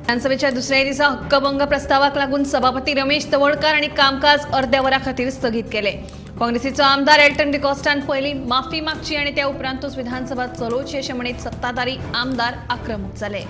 विधानसभेच्या दुसऱ्या दिसा हक्कभंग प्रस्तावाक लागून सभापती रमेश तवडकार आनी कामकाज अर्द्या वरा खातीर स्थगीत केले। काँग्रेसीचो आमदार एल्टन डिकॉस्टान पयली माफी मागची आनी त्या उपरांतूच विधानसभा चलोवची अशें म्हणीत सत्ताधारी आमदार आक्रमक जाले।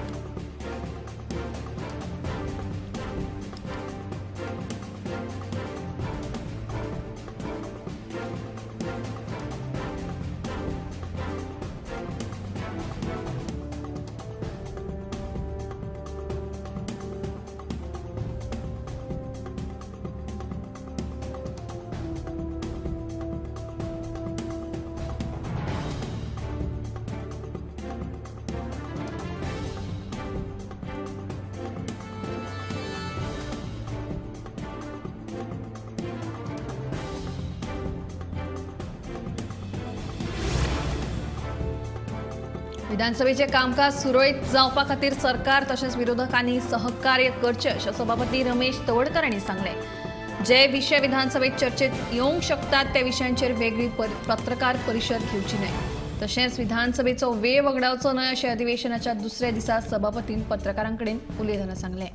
विधानसभेचे कामकाज सुरळीत जावपा खातीर सरकार तशेंच विरोधकांनी सहकार्य करचें अशें सभापती रमेश तवडकर हांणी सांगलें। जे विशय विधानसभेत चर्चेत येवंक शकतात त्या विशयांचेर वेगळी पत्रकार परिशद घेवची न्हय, तशेंच विधानसभेचो वेळ वगडावचो न्हय अशें अधिवेशनाच्या दुसऱ्या दिसा सभापतीन पत्रकारां कडेन उलयतना सांगलें।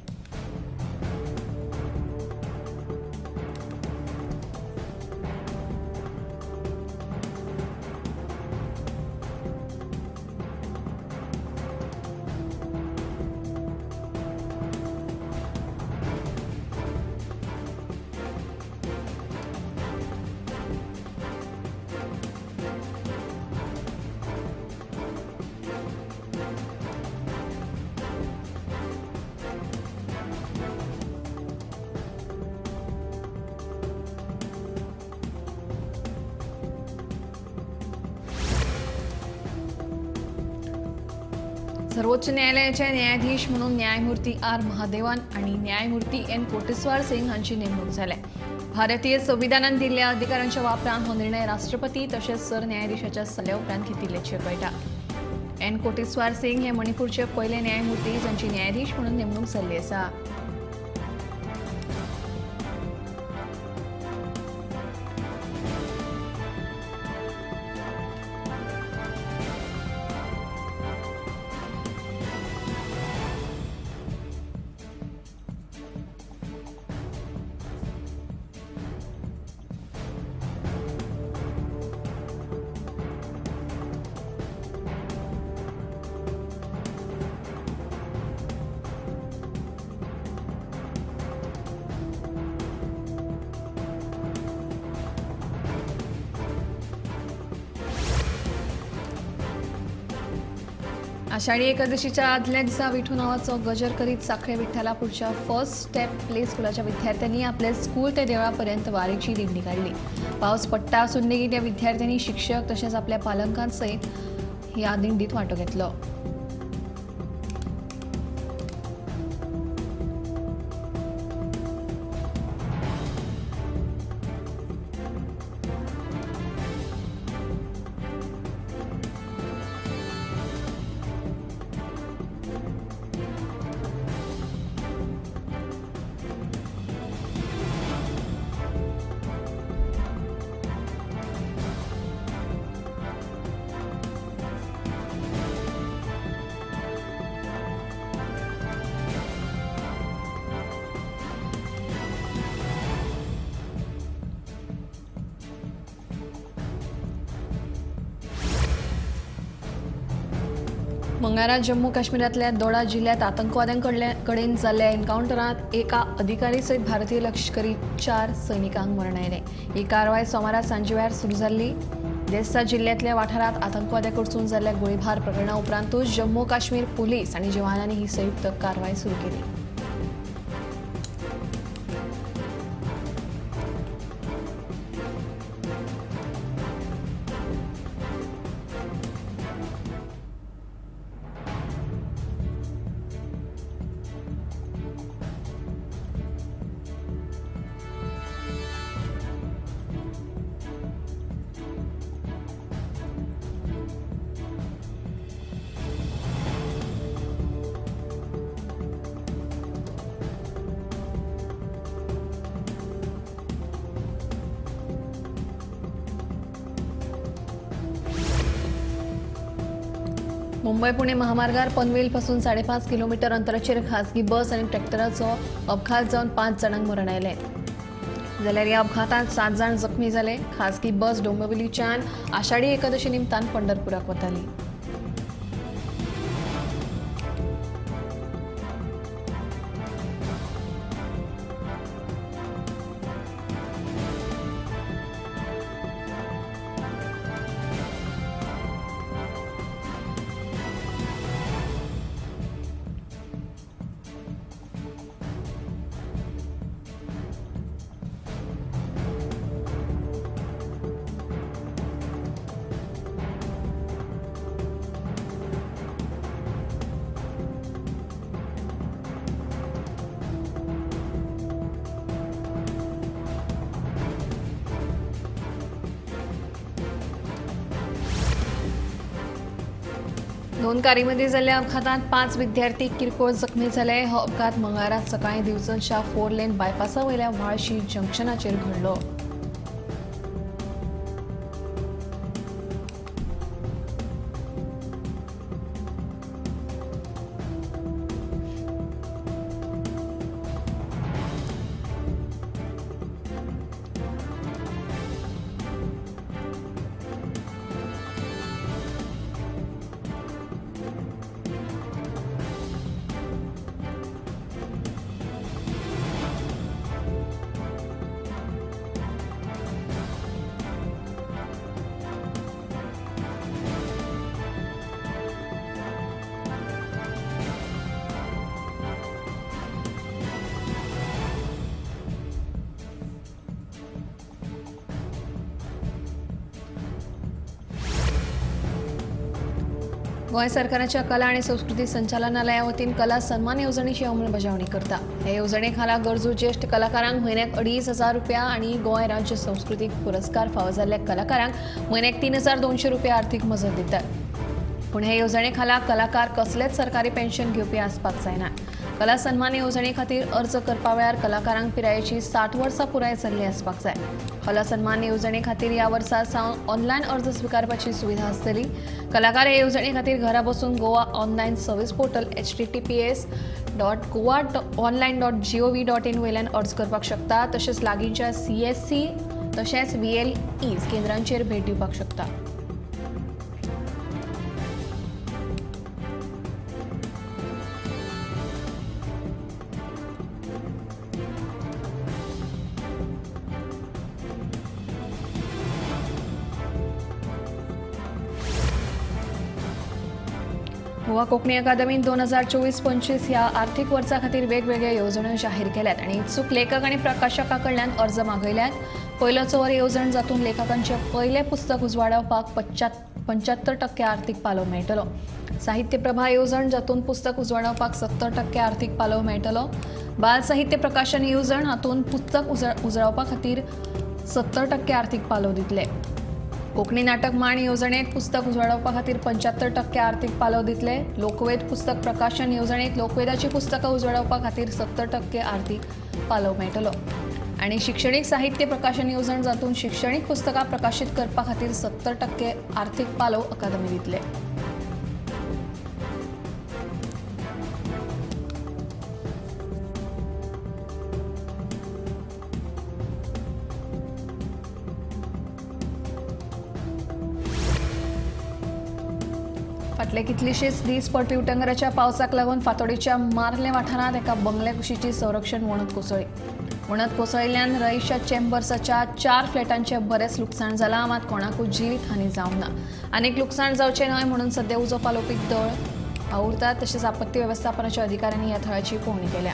सर्वोच्च न्यायालयाचे न्यायाधीश म्हणून न्यायमूर्ती आर महादेवन आणि न्यायमूर्ती एन कोटेश्वर सिंग हांची नेमणूक जाल्या। भारतीय संविधानान दिल्ल्या अधिकारांच्या वापरान हो निर्णय राष्ट्रपती तशेंच सरन्यायाधीशाच्या सल्ल्या उपरांत घेतिल्ल्याचें कळटा। एन कोटेश्वर सिंग हे मणिपूरचे पयले न्यायमूर्ती जांची न्यायाधीश म्हणून नेमणूक जाल्ली आसा। आषाढी एकादशीच्या आदल्या दिसा विठू नावाचो गजर करीत साखळे विठ्ठलापूरच्या फर्स्ट स्टेप प्ले स्कुलाच्या विद्यार्थ्यांनी आपले स्कूल ते देवळापर्यंत वारीची दिंडी काडली। पावस पडटा आसून लेगीत ह्या विद्यार्थ्यांनी शिक्षक तशेंच आपल्या पालकांसयत ह्या दिंडीत वांटो घेतलो। मंगळारा जम्मू काश्मीरातल्या दोडा जिल्ह्यात आतंकवाद्यांकडेन जाल्ल्या एन्काउंटरांत एका अधिकारी सयत भारतीय लष्करी 4 सैनिकांक मरण आयलें। ही कारवाय सोमारा सांजेवेळार सुरू जाल्ली। देसा जिल्ह्यांतल्या वाठारांत आतंकवाद्यांकडसून जाल्ल्या गोळीबार प्रकरणा उपरांतूच जम्मू काश्मीर पुलीस आनी जवानांनी ही संयुक्त कारवाय सुरू केली। मुंबय पुणे महामार्गार पनवेल पासून 5.5 किलोमीटर अंतराचेर खासगी बस आनी ट्रॅक्टराचो अपघात जावन 5 जाणांक मरण आयलें. जाल्यार ह्या अपघातांत 7 जाण जखमी जाले. खासगी बस डोंबिवलीच्यान आषाढी एकादशी निमतान पंढरपुराक वताली. दोन कारीमध्ये झालेल्या अपघातात 5 विद्यार्थी किरकोळ जखमी झाले. हो अपघात मंगळारा सकाळी दिवचलच्या 4 लेन बायपासा वयल्या व्हाळशी जंक्शनाचेर घडलो. गोंय सरकाराच्या कला आणि संस्कृती संचालनालया वतीन कला सन्मान येवजणेची अंमलबजावणी करता. हे येवजणे खाला गरजू ज्येष्ठ कलाकारांक म्हयन्याक 2500 रुपया आनी गोंय राज्य संस्कृतीक पुरस्कार फावो जाल्ल्या कलाकारांक म्हयन्याक 3200 रुपया आर्थीक मजत दितात. पूण हे येवजणे खाला कलाकार कसलेच सरकारी पेन्शन घेवपी आसपाक जायना. कला सन्मान येवजणे खातीर अर्ज करपा वेळार कलाकारांक पिरायेची 60 वर्सां पुराय जाल्ली आसपाक जाय. कला सन्मान येवजणे खातीर ह्या वर्सा सावन ऑनलायन अर्ज स्विकारपाची सुविधा आसतली. कलाकार हे येवजणे खातीर घरा बसून Goa online service portal https.goaonline.gov.in वयल्यान अर्ज करपाक शकता. तशेंच लागींच्या CSC तशेंच VLE केंद्रांचेर भेट दिवपाक शकता. गोवा कोंकणी अकादमीन 2024-25 ह्या आर्थिक वर्सा खातीर वेगवेगळ्यो येवजण्यो जाहीर केल्यात आनी इत्सूक लेखक आनी प्रकाशकां कडल्यान अर्ज मागयल्यात. पयलो चंवर येवजण जातून लेखकांचें पयलें पुस्तक उजवाडावपाक 75% आर्थिक पालव मेळटलो. साहित्य प्रभा येवजण जातून पुस्तक उजवाडावपाक 70% आर्थिक पालव मेळटलो. बाल साहित्य प्रकाशन येवजण हातून पुस्तक उजळावपा खातीर 70% आर्थिक पालव दितले. कोंकणी नाटक माण येवजणेत पुस्तक उजवाडावपा खातीर 75% आर्थिक पालव दितले. लोकवेद पुस्तक प्रकाशन येवजणेत लोकवेदाची पुस्तकां उजवाडावपा खातीर 70% आर्थिक पालव मेळटलो. आनी शिक्षणीक साहित्य प्रकाशन येवजण जातून शिक्षणीक पुस्तकां प्रकाशीत करपा खातीर 70% आर्थिक पालव अकादमी दितले. फाटले कितलेशेच दीस पडपी उटंगराच्या पावसाक लागून फातोडेच्या मार्ले वाठारांत एका बंगल्या कुशीची संरक्षण वणत कोसळ्ळी. वणत कोसळिल्ल्यान रईशा चेंबर्साच्या 4 फ्लॅटांचें बरेंच लुकसाण जालां. मात कोणाकूच जिवीत हानी जावंक ना. आनीक लुकसाण जावचें न्हय म्हणून सद्या उजो पालोवपी दळ वावुरतात. तशेंच आपत्ती वेवस्थापनाच्या अधिकाऱ्यांनी ह्या थळाची पळोवणी केल्या.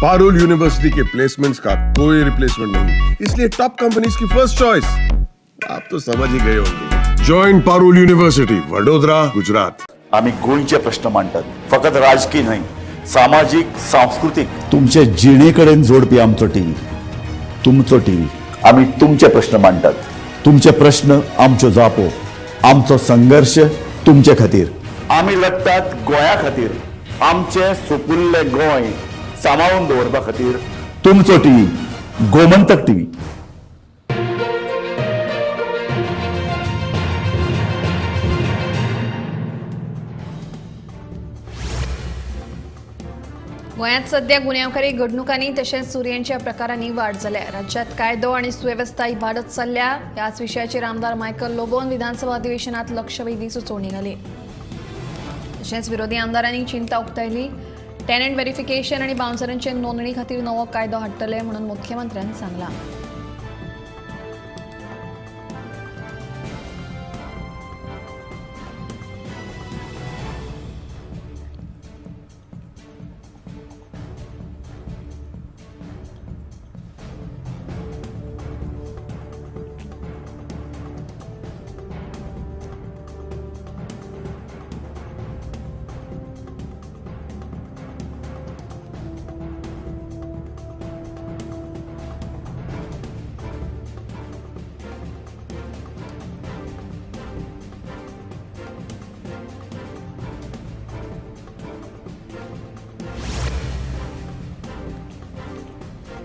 पारुल यूनिवर्सिटी के प्लेसमेंट्स का कोई रिप्लेसमेंट नहीं, इसलिए टॉप कंपनीज की फर्स्ट चॉइस। आप तो समझ ही गए होंगे। Join Parul university, Vadodara, Gujarat. आम्ही गोंयचे प्रश्न मांडटात, फकत राजकीय न्हय, सामाजीक, सांस्कृतीक, तुमचे जिणे कडेन जोडपी आमचो टीव्ही, तुमचो टीव्ही। आम्ही तुमचे प्रश्न मांडटात, तुमचे प्रश्न आमच्यो जापो, आमचो संघर्ष तुमचे खातीर। आमी लढटात गोंया खातीर, आमचें सुपुल्लें गोंय सांबाळून दवरपा खातीर। तुमचो टीव्ही, गोमंतक टीव्ही। गोंयांत सध्या गुन्यांवकारी घडणुकांनी तशेंच चोरयांच्या प्रकारांनी वाड जाल्या। राज्यात कायदो आनी सुवेवस्था इबाडत चल्ल्या। ह्याच विशयाचेर आमदार मायकल लोबोन विधानसभा अधिवेशनात लक्षवेधी सुचोवणी घाली। तशेंच विरोधी आमदारांनी चिंता उक्तायली। टेनंट व्हेरिफिकेशन आनी बाउन्सरांचे नोंदणी खातीर नवो कायदो हाडटले म्हणून मुख्यमंत्र्यान सांगलां।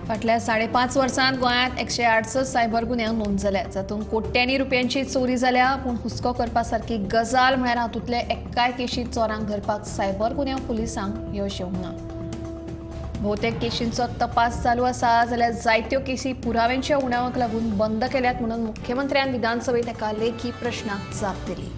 फाटल्या 5.5 वर्सांत गोंयांत 168 सायबर गुन्यांव नोंद जाल्या, जातूंत कोट्यांनी रुपयांची चोरी जाल्या। पूण हुस्को करपा सारकी गजाल म्हळ्यार हातूंतल्या एकाय केशींत चोरांक धरपाक सायबर गुन्यांव पुलिसांक यश येवंक ना। भोवतेक केशींचो तपास चालू आसा, जाल्यार जायत्यो केसी पुराव्यांच्या उणावाक लागून बंद केल्यात म्हणून मुख्यमंत्र्यान विधानसभेत एका लेखी प्रश्नाक जाप दिली।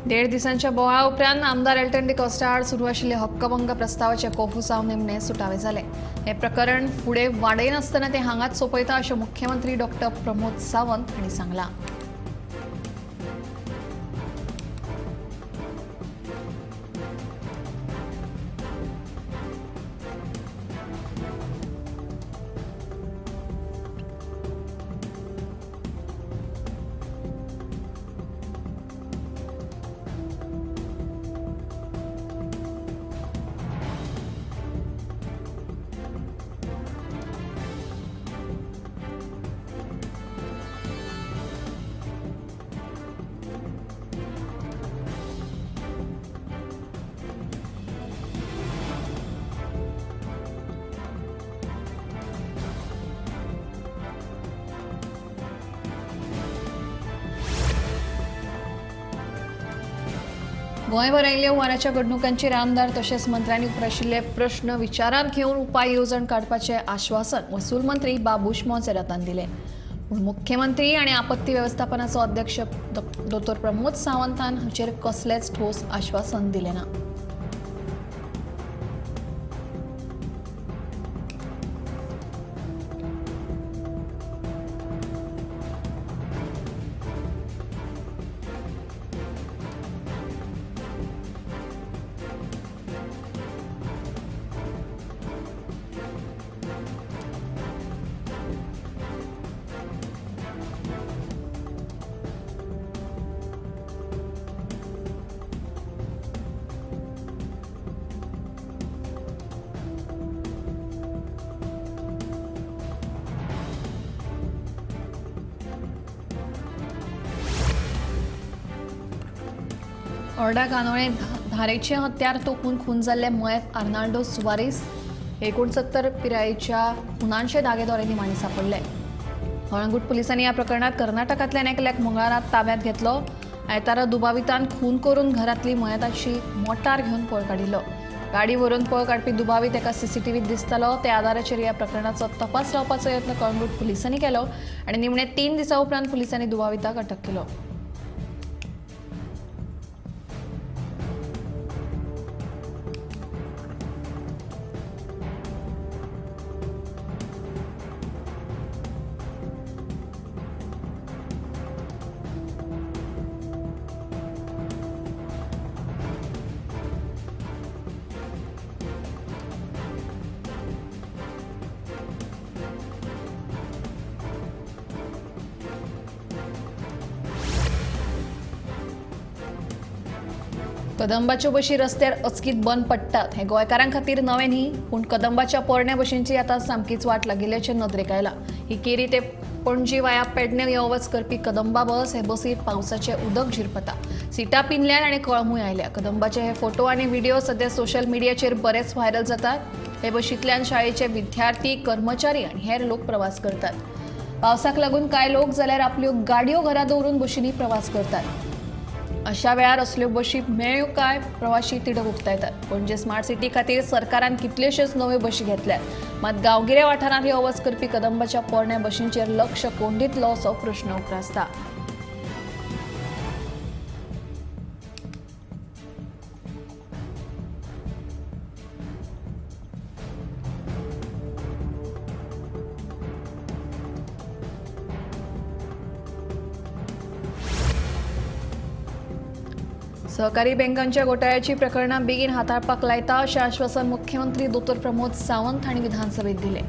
देड दिसांच्या बोवाळा उपरांत आमदार एल्टन डिकॉस्टा आड सुरू आशिल्ले हक्कभंग प्रस्तावाचे कोफुसांव निमणे सुटावे जाले। हे प्रकरण फुडें वाडयनासतना ते हांगाच सोंपयता अशें मुख्यमंत्री डॉक्टर प्रमोद सावंत हांणी सांगलां। गोंयभर आयिल्ल्या हुंवाराच्या घडणुकांचेर आमदार तशेंच मंत्र्यांनी उप्राशिल्ले प्रश्न विचारांत घेवन उपाय येवजण काडपाचें आश्वासन महसूल मंत्री बाबूश मोंसेरातान दिलें। पूण मुख्यमंत्री आनी आपत्ती वेवस्थापनाचो अध्यक्ष दोतोर प्रमोद सावंतान हाचेर कसलेंच ठोस आश्वासन दिलें ना। ऑर्डा कानोळे धारेचे हत्यार तोपून खून जाल्ले मयत आर्नाल्डो सुवारीस 69 पिरायेच्या खुनांचे दागेदोरे निमाणे सापडले। कळंगूट पुलिसांनी ह्या प्रकरणात कर्नाटकांतल्यान एकल्याक मंगळारा ताब्यात घेतलो। आयतारा दुबावितान खून करून घरांतली मयताची मोटार घेवन पळ काडिल्लो. गाडी व्हरून पळ काडपी दुबावीत एका सीसीटीव्हीत दिसतालो. त्या आधाराचेर ह्या प्रकरणाचो तपास लावपाचो यत्न कळंगूट पुलिसांनी केलो आनी निमणे 3 दिसां उपरांत पुलिसांनी दुबाविताक अटक केलो. कदंबाच्यो बशी रस्त्यार अचकीत बंद पडटात हें गोंयकारां खातीर नवें न्ही, पूण कदंबाच्या पोरण्या बशींची आतां सामकीच वाट लागिल्ल्याचें नदरेक आयलां. ही केरी ते पणजी वाया पेडणे यो वच करपी कदंबा बस हे बसीर पावसाचें उदक झिरपता. सिटां पिनल्यान आनी कळमूय आयल्या. कदंबाचे हे फोटो आनी व्हिडिओ सध्या सोशल मिडियाचेर बरेच व्हायरल जातात. हे बशींतल्यान शाळेचे विद्यार्थी, कर्मचारी आनी हेर लोक प्रवास करतात. पावसाक लागून कांय लोक जाल्यार आपल्यो गाडयो घरा दवरून बशींनी प्रवास करतात. अशा वेळार असल्यो बशी मेळ्यो काय प्रवाशी तिडक उक्तायतात. पणजे स्मार्ट सिटी खातीर सरकारान कितल्योश्योच नव्यो बशी घेतल्यात, मात गांवगिऱ्या वाठारांत यो वच करपी कदंबाच्या पोरण्या बशींचेर लक्ष कोण दितलो असो प्रश्न उप्रासता. सहकारी बँकांच्या घोटाळ्याची प्रकरणां बेगीन हाताळपाक लायता अशें आश्वासन मुख्यमंत्री दोतोर प्रमोद सावंत हांणी विधानसभेत दिलें.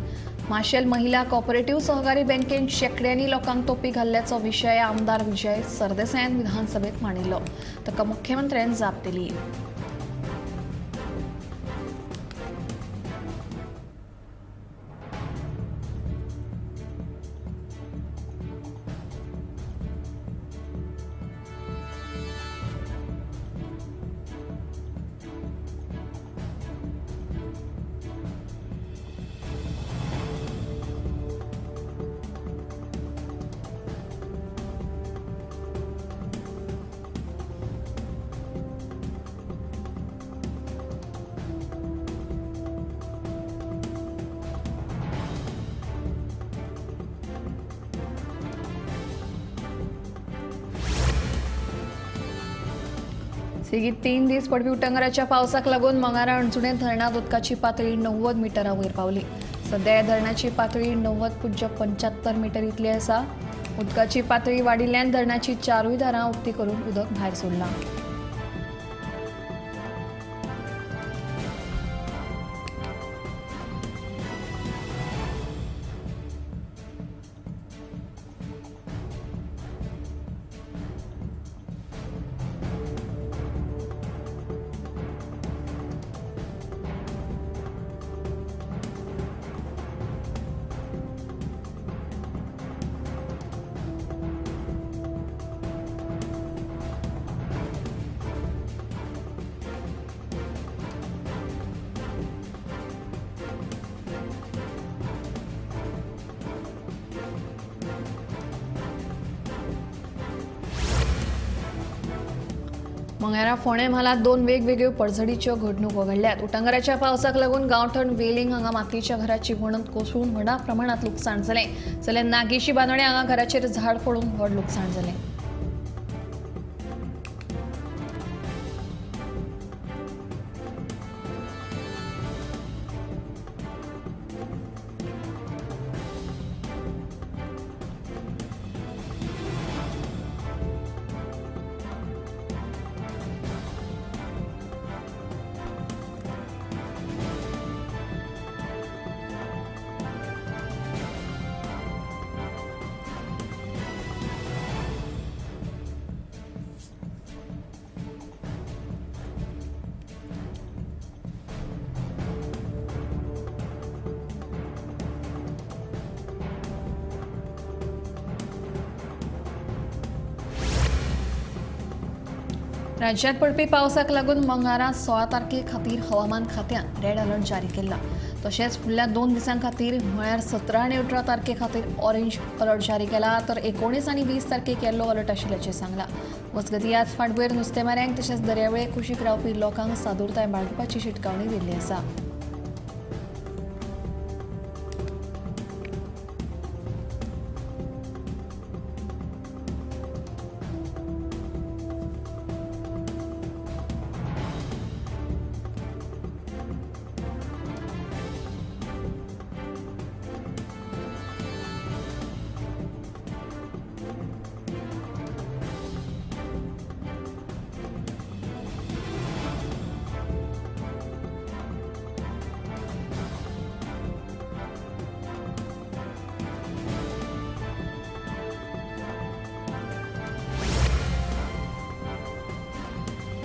माशेल महिला कॉपरेटिव्ह सहकारी बँकेन शेंकड्यांनी लोकांक तोपी घाल्ल्याचो विशय आमदार विजय सरदेसायान विधानसभेत मांडिल्लो. ताका मुख्यमंत्र्यान जाप दिली. सेगीत 3 दीस पडपी उटंगाराच्या पावसाक लागून मंगारा अणजुणें धरणांत उदकाची पातळी 90 मिटरां वयर पावली. सध्या ह्या धरणाची पातळी 90.75 मिटर इतली आसा. उदकाची पातळी वाडिल्ल्यान धरणाची 4 दारां उक्ती करून उदक भायर सोडलां. मंगेरा फोंडें म्हालांत 2 वेगवेगळ्यो पडझडीच्यो घडणुको घडल्यात. उटंगाराच्या पावसाक लागून गांवठण वेलिंग हांगा मातयेच्या घराची वणत कोसळून व्हडा प्रमाणांत लुकसाण जालें. जाल्यार नागेशी बांदोडें हांगा घराचेर झाड पडून व्हड लुकसाण जालें. राज्यात पडपी पावसाक लागून मंगळारा 16 तारखे खातीर हवामान खात्यान रेड अलर्ट जारी केला. तशेंच फुडल्या 2 दिसां खातीर म्हळ्यार 17 आनी 18 तारखे खातीर ऑरेंज अलर्ट जारी केला, तर 19 आनी 20 तारखेक येल्लो अलर्ट आशिल्ल्याचें सांगलां. मजगतीं ह्याच फाटभुंयेर नुस्तेमाऱ्यांक तशेंच दर्यावेळे कुशीक रावपी लोकांक सादूरताय बाळगुपाची शिटकावणी दिल्ली आसा.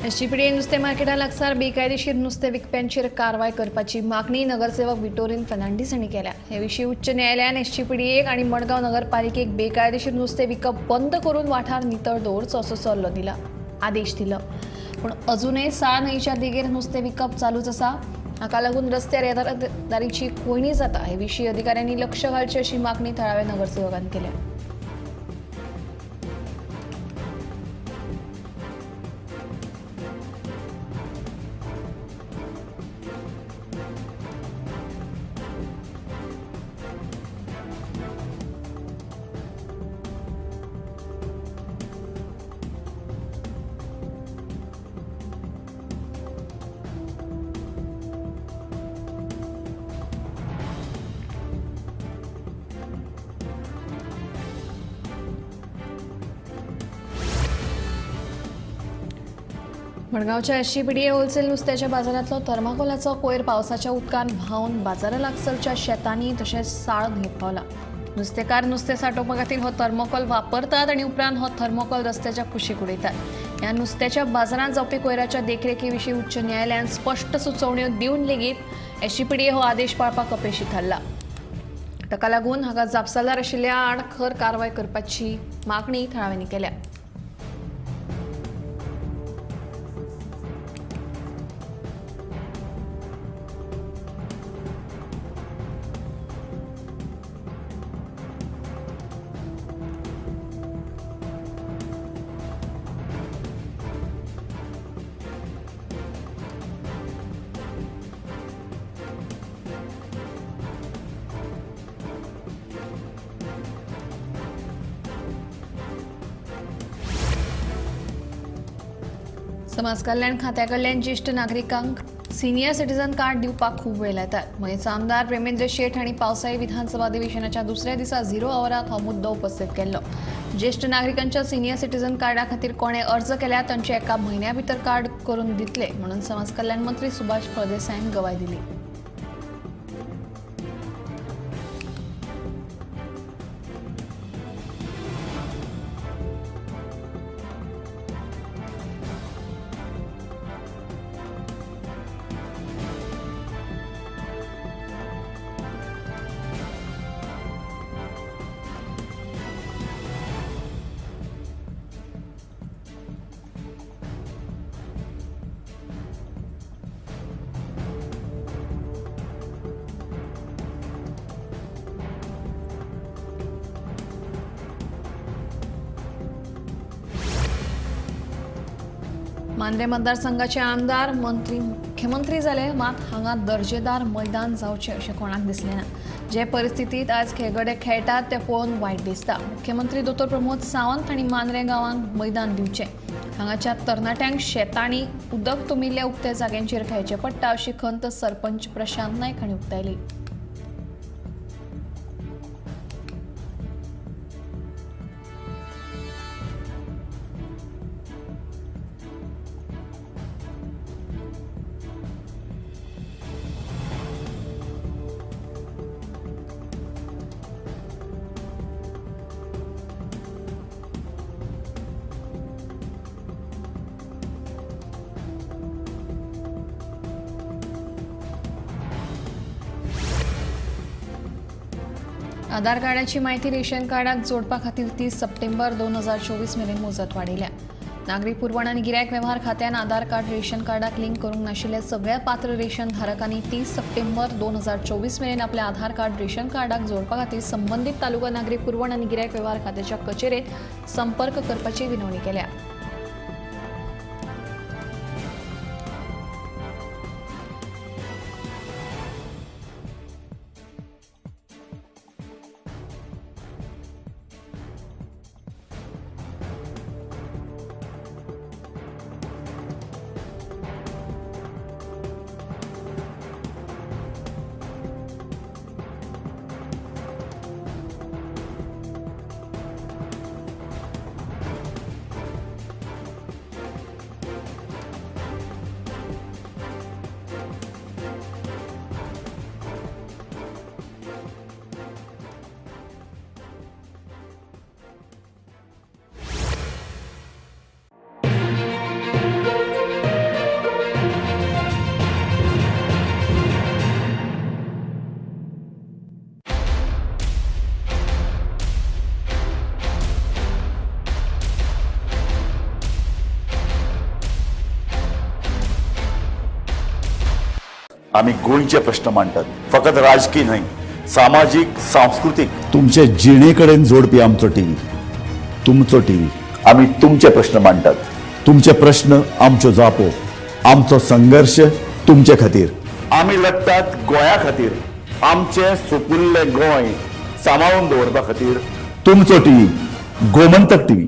एसजीपीडीए नुस्तें मार्केटा लागसार बेकायदेशीर नुस्तें विकप्यांचेर कारवाय करपाची मागणी नगरसेवक विटोरीन फर्नांडीस हांणी केल्या. हे विशीं उच्च न्यायालयान एसजीपीडीएक आनी मडगांव नगरपालिकेक बेकायदेशीर नुस्तें विकप बंद करून वाठार नितळ दवरचो असो सल्लो दिला, आदेश दिलो. पूण अजूनय साळ न्हंयच्या देगेर नुस्तें विकप चालूच आसा. हाका लागून रस्त्यार येरादारीची कोंयडी जाता. हे विशीं अधिकाऱ्यांनी लक्ष घालचें अशी मागणी थळाव्या नगरसेवकान केल्या. मडगांवच्या एसजीपीडीए होलसेल नुस्त्याच्या बाजारांतलो थर्माकोलाचो कोयर पावसाच्या उदकान व्हांवन बाजारा लागसरच्या शेतांनी तशेंच साळ न्हंयेत पावला. नुस्तेकार नुस्तें सांठोवपा खातीर हो थर्मोकोल वापरतात आनी उपरांत हो थर्मोकोल रस्त्याच्या कुशीक उडयतात. ह्या नुस्त्याच्या बाजारांत जावपी कोयराच्या देखरेखी विशीं उच्च न्यायालयान स्पश्ट सुचोवण्यो दिवन लेगीत एसजीपीडीए हो आदेश पाळपाक अपेशी थारला. ताका लागून हाका जापसालदार आशिल्ल्या आड खर कारवाय करपाची मागणी थळाव्यांनी केल्या. समाज कल्याण खात्या कडल्यान ज्येश्ठ नागरिकांक सिनियर सिटीजन कार्ड दिवपाक खूब वेळ लायतात. मयेंचो आमदार प्रेमेंद्र शेट हांणी पावसाळी विधानसभा अधिवेशनाच्या दुसऱ्या दिसा 0 आवरात हो मुद्दो उपस्थित केल्लो. ज्येश्ठ नागरिकांच्या सिनियर सिटीजन कार्डा खातीर कोणे अर्ज केल्यार तांचे एका म्हयन्या भितर कार्ड करून दितले म्हणून समाज कल्याण मंत्री सुभाष फळदेसायान गवाय दिली. मांद्रे मतदारसंघाचे आमदार मंत्री मुख्यमंत्री जाले, मात हांगा दर्जेदार मैदान जावचें अशें कोणाक दिसलें ना. जे परिस्थितींत आज खेळगडे खेळटात तें पळोवन वायट दिसता. मुख्यमंत्री दोतोर प्रमोद सावंत हांणी मांद्रे गांवांक मैदान दिवचें. हांगाच्या तरणाट्यांक शेतांनी उदक तुमिल्ल्या उक्त्या जाग्यांचेर खेळचें पडटा अशी खंत सरपंच प्रशांत नायक हांणी उक्तायली. आधार कार्डाची माहिती रेशन कार्डाक जोडपा खातीर 30 सप्टेंबर 2024 मेरेन मुजत वाडयल्या. नागरी पुरवण आनी गिरायक वेव्हार खात्यान आधार कार्ड रेशन कार्डाक लिंक करूंक नाशिल्ल्या सगळ्या पात्र रेशन धारकांनी 30 सप्टेंबर 2024 मेरेन आपले आधार कार्ड रेशन कार्डाक जोडपा खातीर संबंदीत तालुका नागरी पुरवण आनी गिरायक वेव्हार खात्याच्या कचेरेत संपर्क करपाची विनवणी केल्या. आमी गोंयचे प्रश्न मांडटात, फकत राजकी न्हय, सामाजीक, सांस्कृतीक, तुमचे जिणे कडेन जोडपी आमचो टीव्ही, तुमचो टीव्ही. आमी तुमचे प्रश्न मांडटात, तुमचे प्रश्न आमच्यो जापो, आमचो संघर्श तुमचे खातीर. आमी लडटात गोंया खातीर, आमचें सुपुल्लें गोंय सांबाळून दवरपा खातीर. तुमचो टीव्ही, गोमंतक टीव्ही.